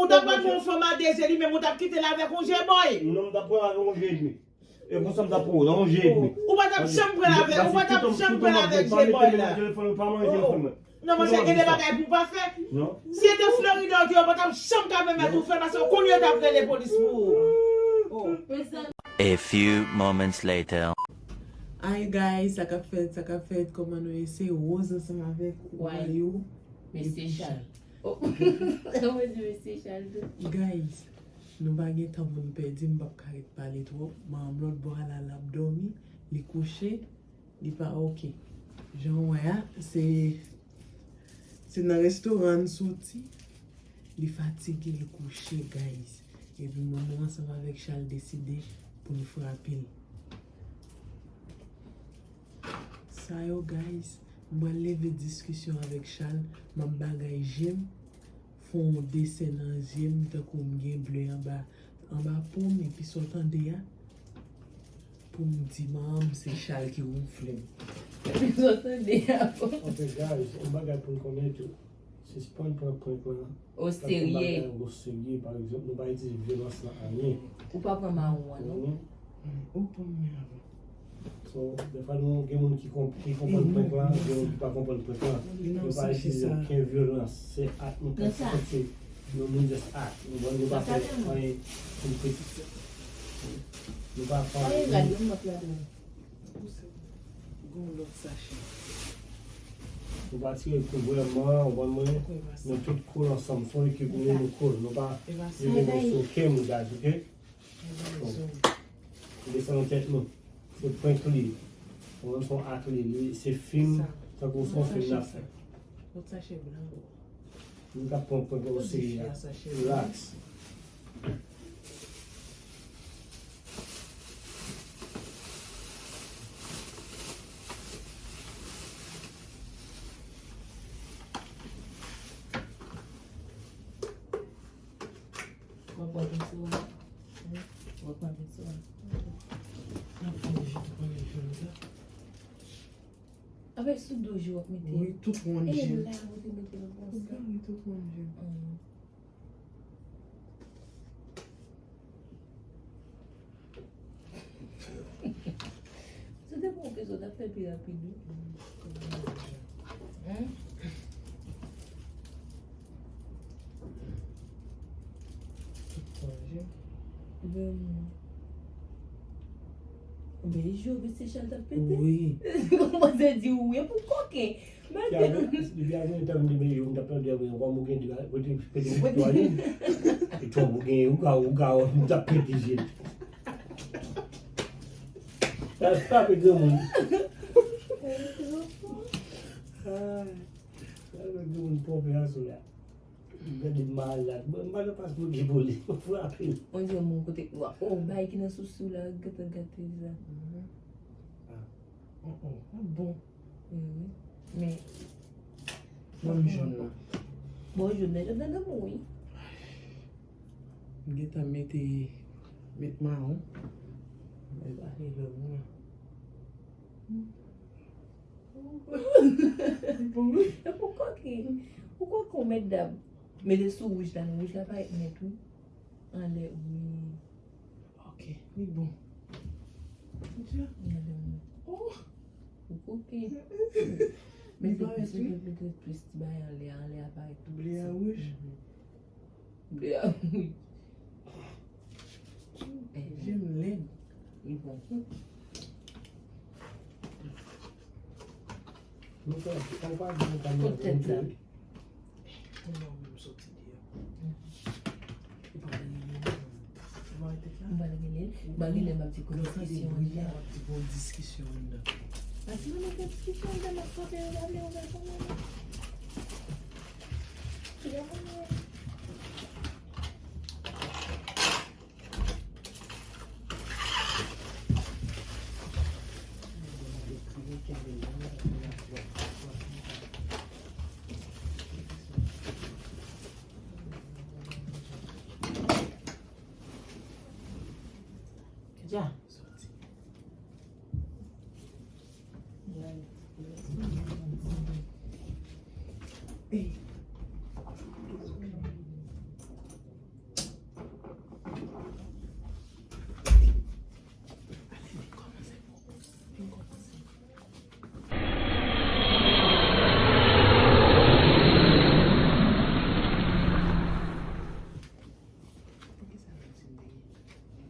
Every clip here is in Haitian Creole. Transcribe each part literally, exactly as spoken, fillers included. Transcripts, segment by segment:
Ou ta pran yon fanm a de je, li menm ou t ap kite l avèk yon je bòy. Non, m t ap pran l avèk yon je edmi. E konsa m t ap pran l, yon je edmi. Ou pa t ap janm pran l avèk, ou pa t ap janm pran l avèk je bòy la. Telefòn, pa manje telefòn mwen. Non, monchè, gen de bagay pou w pa fè. Non. Si se te Florida ou te ye, ou pa t ap janm ka pèmèt ou fè l, paske kounye a yo t ap rele polis pou ou. Oh. A few moments later. Hi guys, sa k ap fèt, sa k ap fèt, kòman nou ye? Se Rose ansanm avèk Wayou. Mesye Charles. Oh. Mwen di Mesye Charles tou. Guys, nou pa gen tan pou n pèdi, m p ap ka ret pale twòp. Manman m lòt bò a la, l ap dòmi, li kouche, li pa oke. Jan w wè a, se, se nan restoran n soti, li fatige, li kouche, guys. Epi manman ansanm avèk Charles deside pou n frape l. Sa yo, guys, m pral leve diskisyon avèk Charles, m ap bagay je m, fè yon desen nan je m, tankou m gen ble anba, anba po m, epi sa w tande a, pou m di, manman, se Charles ki wonfle m. Epi sa w tande a, bon. Anfen, guys, yon bagay pou n konnen tou. Sispann pran prank lan o serye. Bagay o serye, pa egzanp, nou pa itilize vyolans nan anyen. Ou pa pran mawon an, non? Ou pran mwen avan. So, defwa nou gen moun ki konp-, ki konprann prank lan, gen moun ki pa konprann prank lan. Nou pa itilize okenn vyolans. Se ak nou fè sa. Nou, nou just ak. Nou, nou pa fè anyen pou n kritik. Nou pa fè anyen. Gon lòt sachè. Nou pa tire kou vrèman, ou konprann mwen? Nou tout cool ansanm. Se yon ekip nou ye, nou cool. Nou pa leve nou sou okenn moun, guys, oke? Bon. Desann nan tèt nou. Se prank li. Ou konprann, se yon ak li. Li, se fim, tankou se yon fim n ap fè. Lòt sachè blan. Nou t ap pran prank lan o serye a. Relax. W ap pran pinso a? Wi. W ap pran pinso a? N ap fè yon je tou, pran yon je konsa. Avèk sou do je w ap mete. Wi, tout wonn je. E la ou te mete l konsa. Wi, tout wonn je. Si w te pran yon pinso, w t ap fè l pi rapid, wi. Hein? Tout wonn je. Vrèman. Men je w, Mesye Charles, t ap pete. Wi. Kòmanse di wi pou koken. Depi a gen tan m te mete yo, m t ap tande, w konn gen de, pete, pete, pete, pete, ou ka, ou ka, m t ap pete je l. Sa, sa pe granmoun. Sa pe granmoun ponpe aswè a. Gade malad. Mwen, m pa nan pas pou ki pou li. Mwen frape l. On dirait mon kote. Oh, bagay ki nan sousi w la, gate, gate, sa. Ah. Oh, oh, oh, bon. Wi, wi. Men. Ban m jòn nan. Bon, jòn nan, jòn nan bon, wi. M gentan mete, met mawon. Men pa gen lòt mwen. Bon. E pou koke. Pou koke, ou met dab. Mete sou wouj la, non, wouj la parèt nèt, wi. Anlè, wi. Ok, li bon. Deja? Gade mwen. Oh! Ou koke. Li parèt, wi. Mete plis, mete plis ti bagay anlè, anlè a parèt tou piti. Ble a wouj? Mhm. Ble a wouj. Je m lèd. Li bon. Nou fè, fè pa di nou pa manje. Kot tèt la? Kounya w menm soti deyò. Ou pa rele yo menm. Ou pa rete la? M pa rele. M pa rele, m ap di kote diskisyon an ye a. W ap di bon diskisyon anndan. Pase nan mete diskisyon anndan, m ap frape yo, gade yo, gade yo. Gade yo.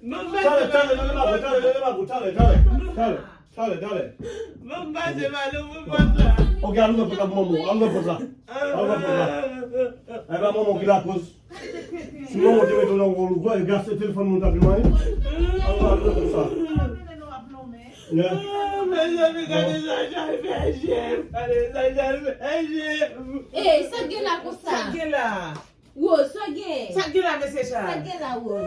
Talè, talè, talè, talè, talè, talè, talè, talè. Ban m pase, m al ouvri pòt la. Ok, al ouvri pòt la pou manman w. Al ouvri pòt la. Al ouvri pòt la. E pa manman w ki lakoz. Si manman w te mete w nan wòl ou, e gras se telefòn nou t ap jwenn mwen. Al ouvri pòt sa. Yeah. Mezanmi, gade sa Chal fè je m. Gade sa Chal fè je m. Ey, sa k gen la konsa? Sa k gen la? Rose, sa gen? Sa k gen la, mesye Chal? Sa k gen la, Rose?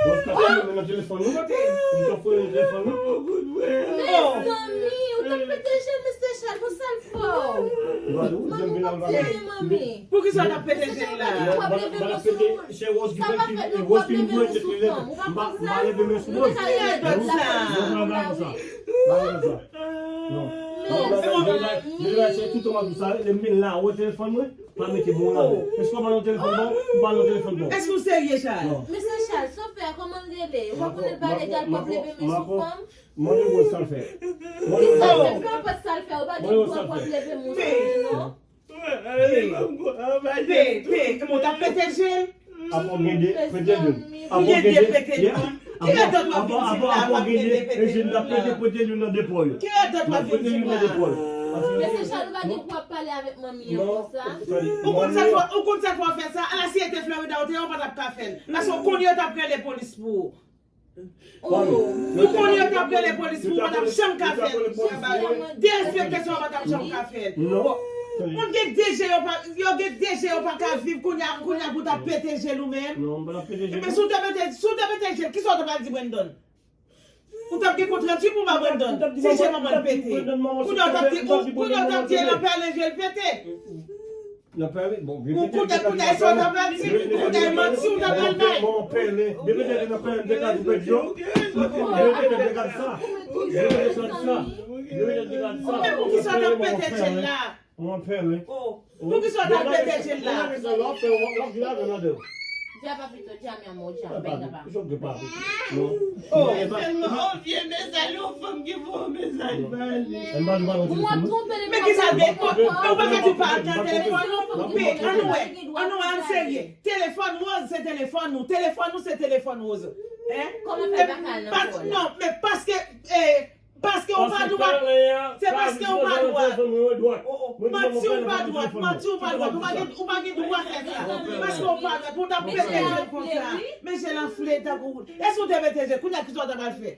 Rose ka fouye nan telefòn nou. Kote? Ou ka fouye nan telefòn nou. Mezanmi, ou t ap pete je mesye Chal, pou sa l fè w? Manmi, w p ap plede, manmi. Poukisa w t ap pete je l la? Ou p ap leve men sou fanm. Se Rose ki fè ki, Rose ki voye tèt li leve. M pa, m pa leve men sou Rose. Ki radòt sa? Non, non, non, non, non. Non. Mezanmi. Se tout an ap di sa, lè m vin la, ou wè telefòn mwen? Pa mete bon la. Èske w pa nan telefòn bon? Ou pa nan telefòn bon. Èske w serye, Chal? Non. Mesye Chal, sa w fè a, kòman l rele? Ou pa konnen l pa legal pou w ap leve men sou fanm? Mande Rose sa l fè. Ki sa l fè? Peu importe sa l fè, ou pa gen dwa pou w ap leve men sou fanm, non. Pe, pe, pe, mwen t ap pete je l. Apre w gen de, pete je l. Apre w gen de, pete je l. Ki radòt w ap vin di m la, w ap gen de, pete je l la? Ki radòt w ap vin di m la? Mesye Chal, ou pa gen pou w ap pale avèk manmi an konsa. Ou konn sa k fè, ou konn sa k fè w fè sa? Ala si e te Florida ou te ye, ou pa t ap ka fè l. Paske ou konnen yo t ap rele polis pou ou. Ou konnen yo t ap rele polis pou ou, pa t ap janm ka fè l. Derespekte sa, ou pa t ap janm ka fè l. Moun gen de je, yo pa, yo gen de je, yo pa ka viv, kounye a, kounye a pou w t ap pete je l ou menm. Ebyen, si w te pete, si w te pete je l, kisa w t ap al di Brandon? Ou t ap gen kont ranti pou ba Brandon. Se je manman l pete. Kounye a w t ap di, ou, kounye a w t ap di e nan pèlen je l pete. Nan pèlen, bon, ou koute, koute, sa w t ap di, koute, manti w t ap al bay. Manman pèlen. Depi te nan pèlen, te ka di pèdi yo. Depi te ka di sa. Depi te ka di sa. Depi te ka di sa. Men poukisa w t ap pete je l la? Manman pèlen. Poukisa w t ap pete je l la? Dja pa pito, dja mi amor, dja, bèl daba. Tèlman, o, vye mesaj, yon fanm ki voye yon mesaj ba li. Ou ap twonpe li. Men kisa l gen? Ou pa ka di pa al nan telefòn ou? Men ann wè, ann wè, ann serye. Telefòn Rose se telefòn nou. Telefòn nou se telefòn Rose. Hein? Kòman fè l pa ka al nan kò la? Non, men paske, eh, Paske ou pa dwat. Se paske ou pa dwat. Manti ou pa dwat. Manti ou pa dwat. Ou pa gen, ou pa gen dwa fè sa. Paske ou pa dwat. Pou w t ap pete je l konsa. Men je l anfle tankou. Èske ou te pete je l? Kounye a kisa w t ap al fè?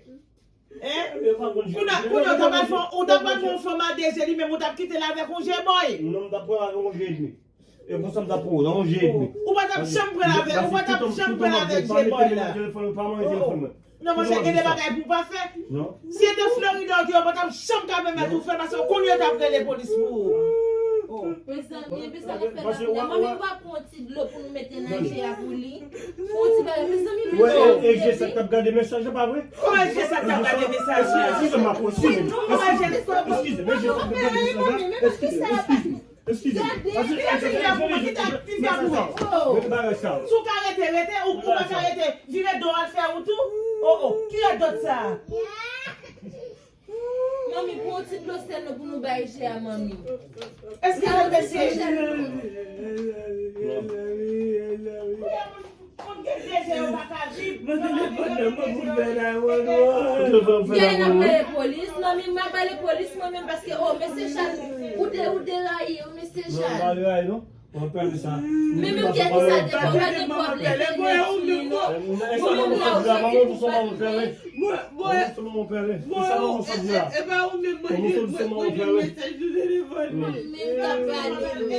Hein? Kounye a, kounye a w t ap al fè, ou t ap al fè yon fanm a de je, li menm ou t ap kite l avèk yon je bòy. Non, m t ap pran l avèk yon je edmi. E konsa m t ap pran w nan yon je edmi. Ou pa t ap janm pran l avèk, ou pa t ap janm pran l avèk je bòy la. Telefòn, pa manje telefòn mwen. Non, monchè, gen de bagay pou w pa fè. Si se te Florida ou te ye, ou pa t ap janm ka pèmèt ou fè l, paske ou konnen yo t ap rele polis pou ou. Oh, mezanmi, epi sa k ap fè la kounye a? Manmi, ou pa pran yon ti dlo pou nou mete nan je a pou li? Pran yon ti bagay, mezanmi, mezanmi. Wè, e, e je sa k t ap gade mesaj la, pa vre? Kòman je sa k t ap gade mesaj la? Eskize m, eskize m. Eskize m, e je sa k t ap gade mesaj la. Eskize m, eskize m. Eskize m. Gade, eskize m, eskize m. Mete bagay sa. Si w ka rete, rete, ou, ou pa ka rete, vire do al fè wout ou. Oh, oh, ki radòt sa? Manmi, pran yon ti dlo sèl non pou nou bay je a, manmi. Eskize m, mesye. Moun gen de je yo pa ka viv. Mwen telefòn nan mwen pou fè la, mwen. Gade, n ap rele polis, manmi, m ap rele polis mwen menm, paske, oh, mesye Chal, ou de, ou deraye, oh, mesye Chal. Non, pa deraye, non. Mwen pè de sa. Men menm kiyès ki sa, de fwa w pa gen pwòp leve men sou li, non. Ou menm la, ou santi ti pati. Mwen, mwen, mwen, e, e pa ou menm mwen jwenn, mwen jwenn mesaj sou telefòn mwen. Men m t ap pale, men.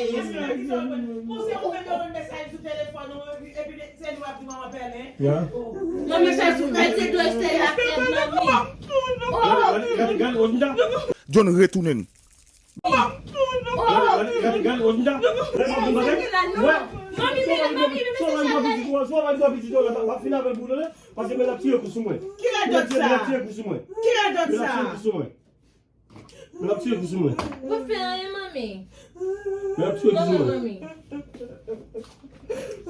Ou se ou menm yo jwenn mesaj sou telefòn ou, epi se li w ap di manman pèlen. Manmi, mesaj sou, se dwe se la tèt, manmi. John retounen. Gade, gade, gade, Rosinda. Manmi, manmi, manmi, manmi. Paske men ap tire kou sou mwen. Ki radòt sa? Men ap tire kou sou mwen. Ki radòt sa? Men ap tire kou sou mwen. Men ap tire kou sou mwen. Ou pa fè anyen, manmi. Men ap tire kou sou mwen.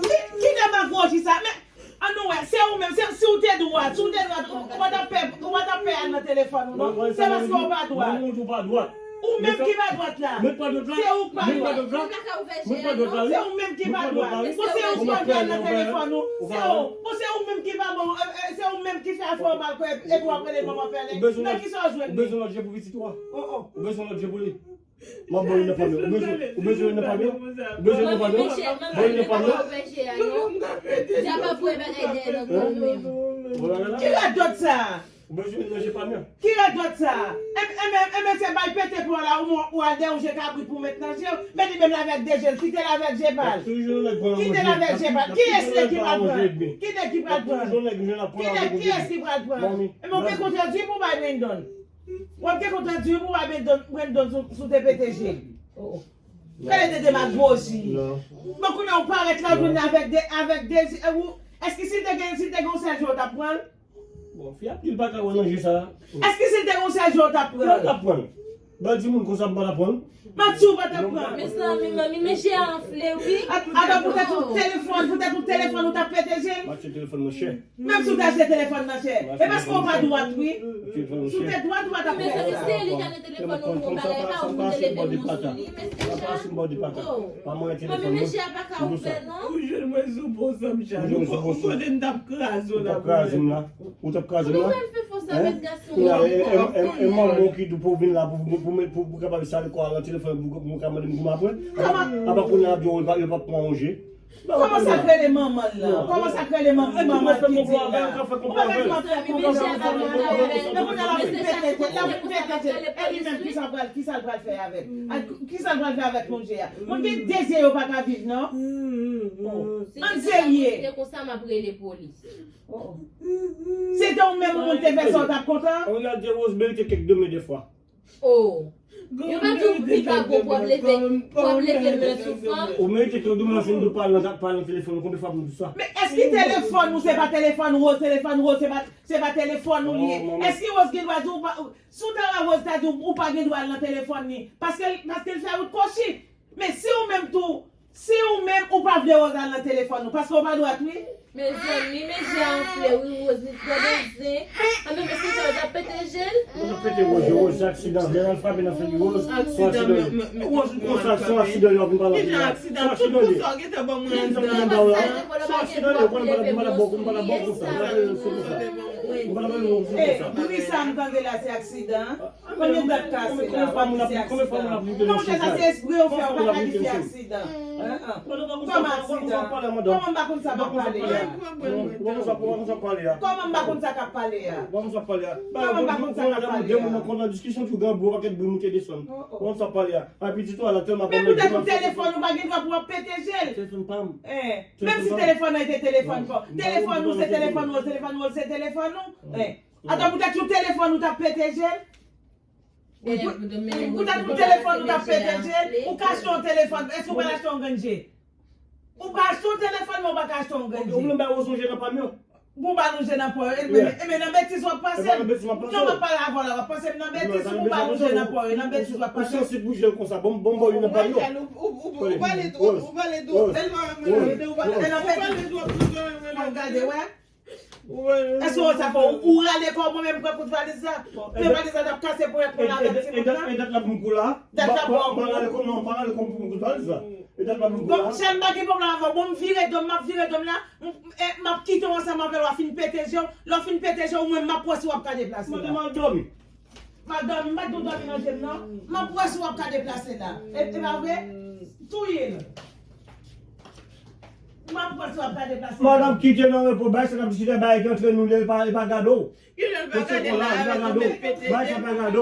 Ki, ki demagoji sa? Men, an nou wè, se ou menm, se, si w te dwat, si w te dwat, ou, ou pa t ap pè, ou pa t ap pè al nan telefòn ou, non. Se paske ou pa dwat. Ou menm ki pa dwat la. Se ou k pa dwat. Se ou menm ki pa dwat. Bon, se ou ki ap al nan telefòn ou. Se ou. Bon, se ou menm ki pa bon, e, e, se ou menm ki fè afè w mal, epi w ap rele manman pèlen. Nan kisa w jwenn li? Ou bezwen lòt je pou pitit ou a? Ou bezwen lòt je pou li? M ap ba w youn nan pa m yo. Ou bezwen, ou bezwen youn nan pa m yo? Ou bezwen youn nan pa m yo? Ba w youn nan pa m yo. Ki radòt sa? Ou bezwen youn nan je pa m yo? Ki radòt sa? E, e, e, e, mesye bay pete pran la, ou, ou al dèyè yon je kabrit pou w met nan je w. Men li menm l avèk de je l, kite l avèk je pa l. Kite l avèk je pa l. Kiyès li ki pral pran? Kiyès ki pral pran? Kiyès ki pral pran? E men w te kontradi pou bay Brandon. W ap te kontradi pou w bay Brandon, Brandon sou, sou te pete je l. Gade de demagoji. Bon, kounye a ou parèt la, ou vin avèk de, avèk de, e, ou, èske si l te gen, si l te gen yon sèl je, w t ap pran l? Bon, fi a di l pa ka wè nan je sa. Èske si l te gen yon sèl je, w t ap pran l? Yo t ap pran l. Bandi moun konsa m pa t ap pran l. Mati, ou pa t ap pran l. Mezanmi, manmi, men je a anfle, wi. At-, atò, poutèt yon telefòn, poutèt yon telefòn, ou t ap pete je l? Mati, telefòn nan chè. Menm si w te achte telefòn nan chè, e paske w pa dwat, wi. Si w te dwat, ou pa t ap fè sa. Mezanmi, se li ki ap nan telefòn ou, bon bagay pa ou, moun te leve men sou li, mesye Chal. Oh. Manmi, mesye a pa ka ouvè, non. Ou jwenn mwen sou pon Sanm Chal. Ou konnen m t ap kraze w la. Ou t ap kraze m la. Ou t ap kraze m la. Ou pa fè fòs avèk gason an. E manman w ki di w pou w vin la, pou, pou, pou, pou, pou kapab sale kò a nan telefòn, pou, pou w ka mande m pou m aprann. Apa kounye a yo pa, yo pa pran yon je. Kòman sa k rele manman l la? Kòman sa k rele manman, manman ki di l la? Ou pa fè konprann. Ou pa fè konprann. Men kounye a l ap vin pete je l, l ap vin pete je l. E li menm, kisa l pral, kisa l pral fè avèk? Kisa l pral fè avèk moun je a? Moun gen de zye yo pa ka viv, non. Ann serye. Si se te konsa, m ap rele polis. Si te ou menm moun te fè sa, w t ap kontan? An reyalite, Rose merite kèk de men de fwa. Oh. Yo pa di w li pa bon pou w ap leve, pou w ap leve men sou fanm. Ou merite ke demen maten m di w pa al nan, pa al nan telefòn ou, konbyen fwa pou m di sa? Men èske telefòn ou se pa telefòn Rose, telefòn Rose se pa, se pa telefòn ou li ye? Èske Rose gen dwa di w pa, si w ta wè Rose ta di w, ou pa gen dwa al nan telefòn li? Paske, paske l fè wout kwochi. Men si ou menm tou, si ou menm ou pa vle Rose al nan telefòn ou, paske ou pa dwat wi. Mezanmi, men je a anfle wi, Rose li twò nan zen. Anben, mesye sa yo t ap pete je l. Yo t ap pete Rose, Rose, se aksidan. Lè l al frape nan figi Rose, se aksidan. Rose, ou konn sa, se aksidan yo ap vin pale anpil la. Se aksidan li ye. Sa yo konn ba w la, se aksidan li ye. Ou konn pa ta bon, ou pa ta bon konsa. Ou pa ta bon konsa. Bri sa m tande la, se aksidan. Konbyen dat kase la? Konbyen fwa moun ap, konbyen fwa moun ap moute nan chèz la? Monchè, sa se espre yo fè, ou pa ka di se aksidan. Kòm aksidan? Kòman m pa konn sa k ap pale a? Kòman m pa konn sa k ap pale a? Kòman m pa konn sa k ap pale a? Kòman m pa konn sa k ap pale a? Kòman m pa konn sa k ap pale a? Men poutèt ou telefòn ou pa gen dwa pou w ap pete je l. Telefòn pa m. Menm si telefòn nan te telefòn pa w. Telefòn ou se telefòn ou, telefòn ou se telefòn ou. Ata poutèt yon telefòn ou t ap pete je l? Poutèt pou telefòn ou t ap pete je l, ou ka achte yon telefòn, èske ou pral achte yon grenn je? Ou pral achte yon telefòn, men ou pa ka achte yon grenn je. Ou vle m bay Roz yon je nan pa m yo? Pou ba nou je nan pa yo. Ebyen, nan betiz w ap pase m. Non, m ap pale avè w la, w ap pase m nan betiz pou ba nou je nan pa yo. Nan betiz w ap pase m. Ou sansib pou je l konsa. Bon, bon, bon, nan pa m yo. Ou pale twòp, ou pale twòp. Tèlman renmen rele w, ou pale twòp. Gade, wè. Èske w sa fè ou rale kò w, mwen menm pran kout valiz la? Men valiz la t ap kase pou èt mwen la avèk timoun nan. E dat la pou m kou la. Dat la pou m kou. Pa rale kò m, non, pa rale kò m pou m kout valiz la. E dat la pou m kou la. Donk, chè m pa gen pwoblèm avè w. Bon, m vire do m, m ap vire do m la. M ap kite w ansanm avè l, w ap fin pete je w. Lè w fin pete je w, mwen m ap wè si w ap ka deplase la. Mwen te mal dòmi. M ap dòmi, m pa t dòmi nan je m, non. M ap wè si w ap ka deplase la. E pa vre? Touye l. M ap wè si w ap ka deplase la. Madanm kite nan repo, bay sa k ap diskite, bay ki antre nou, li pa, li pa gade w. Kilè l pa gade la, li pa gade w. Bay sa pa gade w.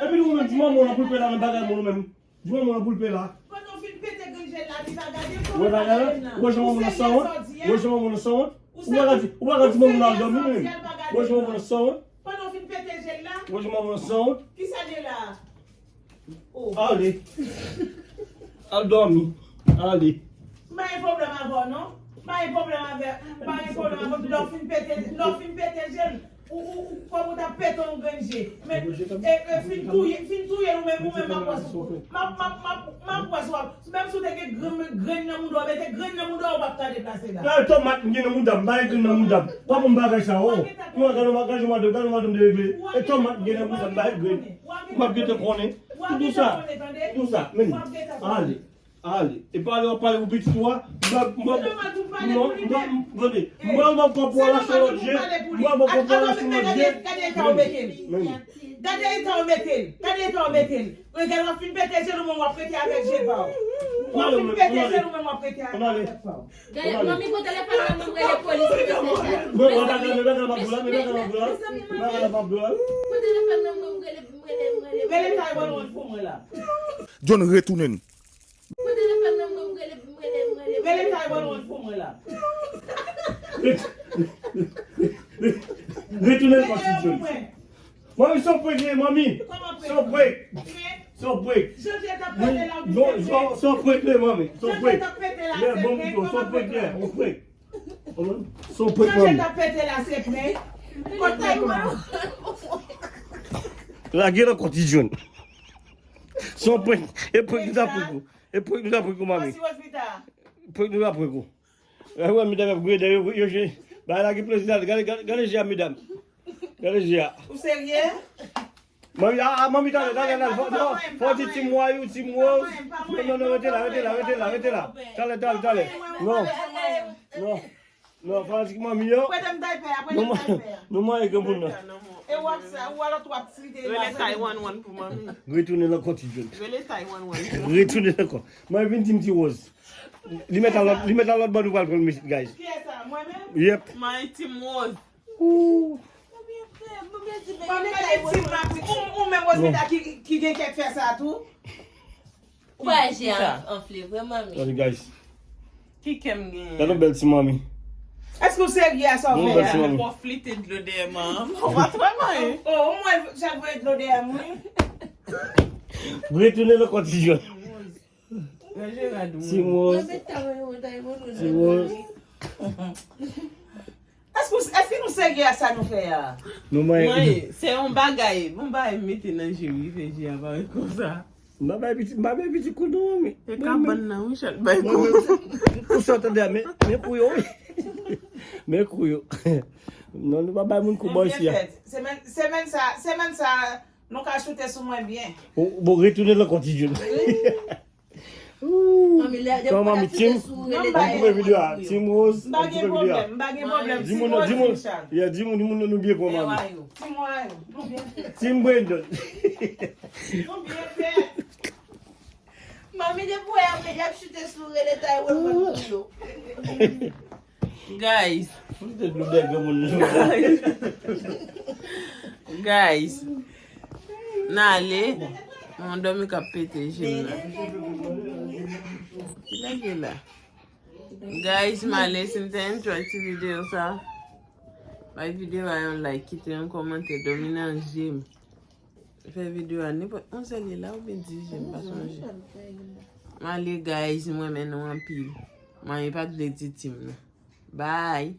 Epi nou menm, di manman w nan pou l pete la nan bagay moun ou menm. Di manman w nan pou l pete la. Pandan w fin pete grenn je l la, li pa gade w. Wè bagay la? Wè jan manman w nan sanwont? Wè jan manman w nan sanwont? Ou pa ka di, ou pa ka di manman w al dòmi menm. Wè jan manman w nan sanwont? Pandan w fin pete je l la. Wè jan manman w nan sanwont? Kisa l ye la? Oh. Ale. Al dòmi. Ale. M pa gen pwoblèm avè w, non. M pa gen pwoblèm avè, m pa gen pwoblèm avè w. Lè w fin pete, lè w fin pete je l, ou, ou, ou, kòm ou t ap pete yon grenn je. Men, e, e, fin touye, fin touye l ou menm, ou menm m ap wè sou, m ap, m ap, m ap, m ap wè sou, menm si w te gen grenn, grenn nan mouda w, mete grenn nan mouda w, ou p ap ka deplase la. E tomat m gen nan mouda m, m pa gen grenn nan mouda m. Pa ban m bagay sa, oh. Kounye a, gade, gade madanm, gade madanm de regle. E tomat m gen nan mouda m, m pa gen grenn. Ou p ap gentan konnen. Ou tou sa. Tou sa, men. Ale. Ale. E pale w ap pale pou pitit ou a. M pa, m pa, non, non, tande. M pral ban kòb pou w al achte yon lòt je. M pral ban kòb pou w al achte yon lòt je. Gade eta w mete l. Gade eta w mete l. Gade eta w mete l. Gade w ap fin pete je l ou menm w ap rete avèk je pa w. W ap fin pete je l ou menm w ap rete avèk pa w. Gade, manmi pran telefòn nan, mwen rele polis pou mesaj la. Bon, bagay la, bagay la p ap dou la, bagay la p ap dou la. Bagay la p ap dou la. Pran telefòn nan, mwen rele, mwen rele, mwen rele. Rele Taiwan pou mwen la. John retounen. Mwen telefòn nan mwen, mwen rele, mwen rele, mwen rele. Rele Taiwan pou mwen la. Retounen kò ti John. Manmi, se yon prank li ye, manmi. Se yon prank. Se yon prank. Wi, non, se yon, se yon prank li ye, manmi. Se yon prank. Yeah, bon, se yon prank li ye, yon prank. Se yon prank, manmi. Jan Jan t ap pete la, se prank. Kot prank la? Lage l ankò, ti John. Se yon prank. E prank nou t ap prank ou. E prank nou t ap prank ou, manmi. Prank nou t ap prank ou. E wè, medam ap gade yo, yo je. Bagay la gen plezi la. Gade, gade, gade je a, medam. Gade je a. Ou serye? Manmi, a, a, manmi, talè, talè, talè. Fò, fò, fò di Team Wayou, Team Rose. Non, non, non, rete la, rete la, rete la, rete la. Talè, talè, talè. Non. Non. Non, fanatik manmi yo. Prete m daypè a, prete m daypè a. Nou manyen granmoun nan. E w ap sa, ou alòt w ap site la. Rele Taiwan wan pou manmi. Retounen nan kò ti John. Rele Taiwan wan pou manmi. Retounen nan kò. Manmi vin di m Ti Rose. Li mèt a lòt, li mèt a lòt bò nou pral pran l, guys. Kiyès sa, mwen menm? Yep. Manmi Team Rose. Ou menm Rosmita ki, ki gen kèk fè sa tou. Ou pa je a anfle vre, manmi. Gade, guys. Ki kè m genyen? Gade yon bèl ti manmi. Èske w serye a sa w fè a? Ou konflite dlo dèyè m an. Ou pa t wè manyen. Oh, mwen, jan voye dlo dèyè m, wi. Retounen nan kò ti John. Ti Rose. Ti Rose. Èske, èske nou serye ak sa nou fè a? Nou manyen. Manyen, se yon bagay, yon bagay m mete nan je m, li fè je a parèt konsa. M pa bay piti, m pa bay piti kou non, manmi. E kabann nan, wi, chat bay kou. Ou sa tande a, men, men kou yo, wi. Men kou yo. Non, nou pa bay moun kou bò isi a. Semèn, semèn sa, semèn sa, nou ka choute sou mwen byen. Bon, retounen nan kò ti John. Manmi, lè depi w ap choute sou rele Taiwan. Koupe videyo a. Team Rose, m pa gen pwoblèm, m pa gen pwoblèm. Di moun, di moun, yeah, di moun, di moun nou byen pran manmi. Team Wayou, nou byen fèt. Team Brandon. Nou byen fèt. Manmi, depi w ap, y ap choute sou rele Taiwan pou yo. Guys. Fout de dlo dèyè granmoun nan. Guys. N ale. Mwen dòmi k ap pete je m nan. Kilè l ye la? Guys, m ale. Si n te enjoy ti videyo sa, bay videyo a yon like, kite yon kòmantè, dòmi nan je m. Fè videyo a nenpòt onzè li la oubyen diz, m pa sonje. M ale, guys, m renmen nou anpil. Mwen pa t vle di tim nan. Bye.